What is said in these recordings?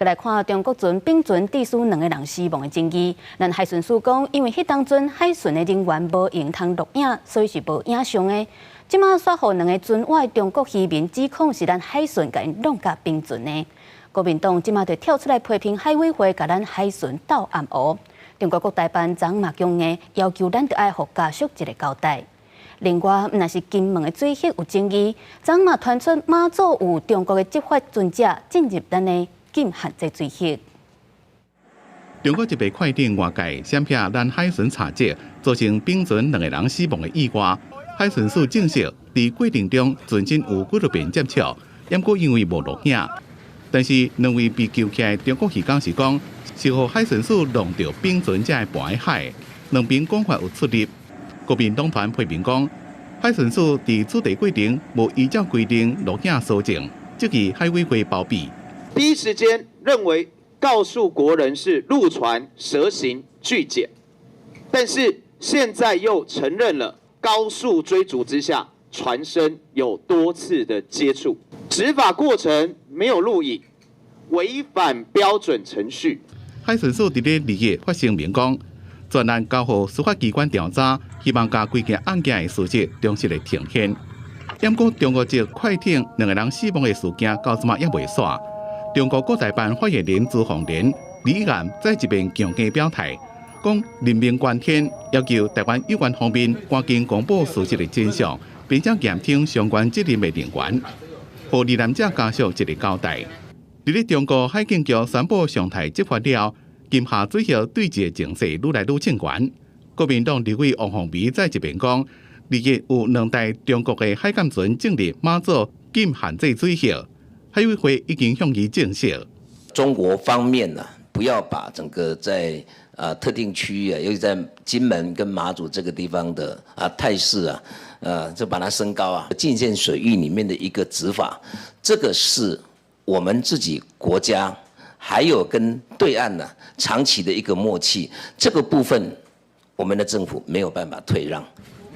閣來看中國船冰船致使兩个人死亡的爭議，咱海巡署講，因為彼當陣海巡的人員無閒通錄影，所以是無影像的。這馬煞予兩个船外中國漁民指控是咱海巡共𪜶弄共冰船的。國民黨這馬就跳出來批評海委會共咱海巡鬥暗烏。中國國台辦昨嘛強硬要求咱著愛予家屬一个交代。另外，毋但是金門的水域有爭議，昨嘛傳出馬祖有中國的執法船隻進入咱的禁限制水域。中國一艘快艇越界，閃避咱海巡查證，造成冰船兩个人死亡的意外。海巡署證實，佇過程中船身有幾落遍接觸，毋過因為無錄影。但是兩位被救起來中國漁工是講，是予海巡署弄著冰船才會跋海，兩邊講法有出入。國民黨團批評講，海巡署佇處理過程無依照規定錄影蒐證，質疑海委會包庇。第一時間認為告訴國人是陸船蛇形拒檢，但是現在又承認了高速追逐之下，船身有多次的接觸，執法過程沒有錄影，違反標準程序。海巡署佇咧2日發聲明講，全案交予司法機關調查，希望共規件案件的事實忠實的呈現。毋過中國籍快艇兩个人死亡的事件，到這馬猶未煞。中國國台辦發言人朱鳳蓮李岩再一遍強硬表態，講人命關天，要求台灣有關方面趕緊公布事實的真相，並且嚴懲相關責任的人員，予罹難者家屬一个交代。佇咧中國海警局宣布上台執法了，金廈水域對峙的情勢愈來愈衝懸。國民黨立委王鴻薇再一遍講，2日有兩台中國的海監船進入馬祖禁限制水域，海委會已經向伊證實。中國方面呢，不要把整個在特定區域啊，尤其在金門跟馬祖這個地方的態勢啊，就把它升高啊。禁限水域裡面的一個執法，這個是我們自己國家還有跟對岸呢長期的一個默契，這個部分我們的政府沒有辦法退讓。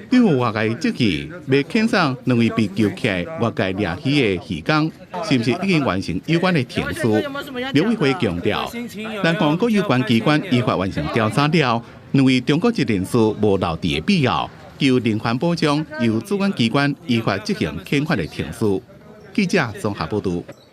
對有外界質疑，欲遣送兩位被救起來越界掠魚的漁工，是毋是已經完成有關的程序？陸委會強調，南方各有關機關依法完成調查了，兩位中國籍人士無留佇的必要，求人權保障，由主管機關依法執行遣返的程序。記者綜合報導。